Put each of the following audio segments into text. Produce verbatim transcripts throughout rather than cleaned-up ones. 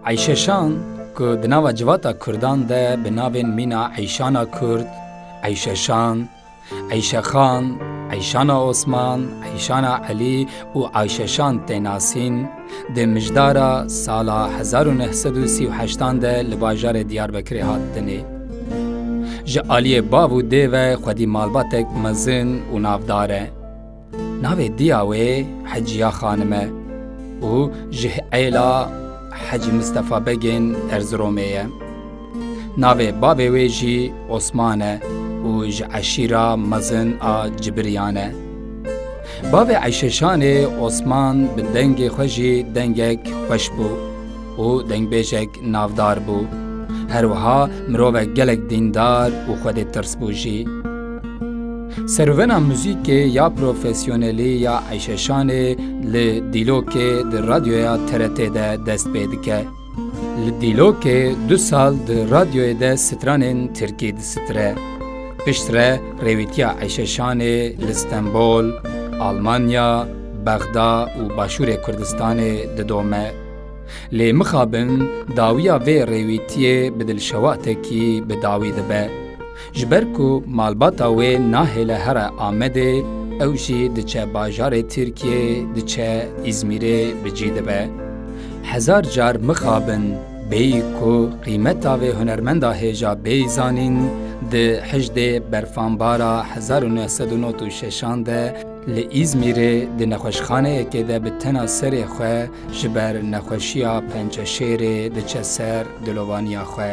Eyşeşan, ku di nava civata Kurdan de bi navên mîna Eyşana Kurd, Eyşeşan, Eyşexan, Eyşana Osman, Eyşana Elî û Eyşeşan tê nasîn, di mijdara sala hezar û neh sed û sî û heştan de li bajarê Diyarbekirê hat dinê. Ji aliyê bav û dê ve xwedî malbatek mezin û navdar e. Navê diya wê Heciya Xanim e û ji êla Hecî Mistefa Begên Erziromê ye. Navê bavê wê jî Osman e û ji eşîra mezin a Cibiriyan e. Bavê Eyşeşanê Osman bi dengê xwe jî dengek xweş bû û dengbêjek navdar bû. Her wiha mirovek gelek dîndar û xwedêtirs bû jî. Serûvena muzîkê ya profesyonelî ya Eyşeşanê li Dîlokê di radyoya T R T de dest pê dike. Li Dîlokê du sal di radyoyê de stranên tirkî disitire. Piştre rêwîtiya Eyşeşanê li Stenbol, Almanya, Bexda û Başûrê Kurdistanê didome. Lê mixabin dawiya vê rêwîtiyê bi dilşewatekî bi dawî dibe. Ji ber ku malbata wê nahêle here Amedê, ew jî diçe bajarê Tirkiyê, diçe Îzmîrê bi cî dibe. Hezar car mixabin bêyî ku qîmeta vê hunermenda hêja bêyî zanîn, di hejdê berfanbara hezar û neh sed û nod û şeşan de li Îzmîrê di nexweşxaneyekê de bi tena serê xwe ji ber nexweşiya pençeşêrê diçe ser dilovaniya xwe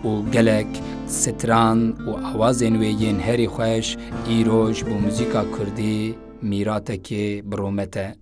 û gelek stran û awazên wê yên herî xweş îro ji bo muzîka kurdî mîratekê bi rûmet e.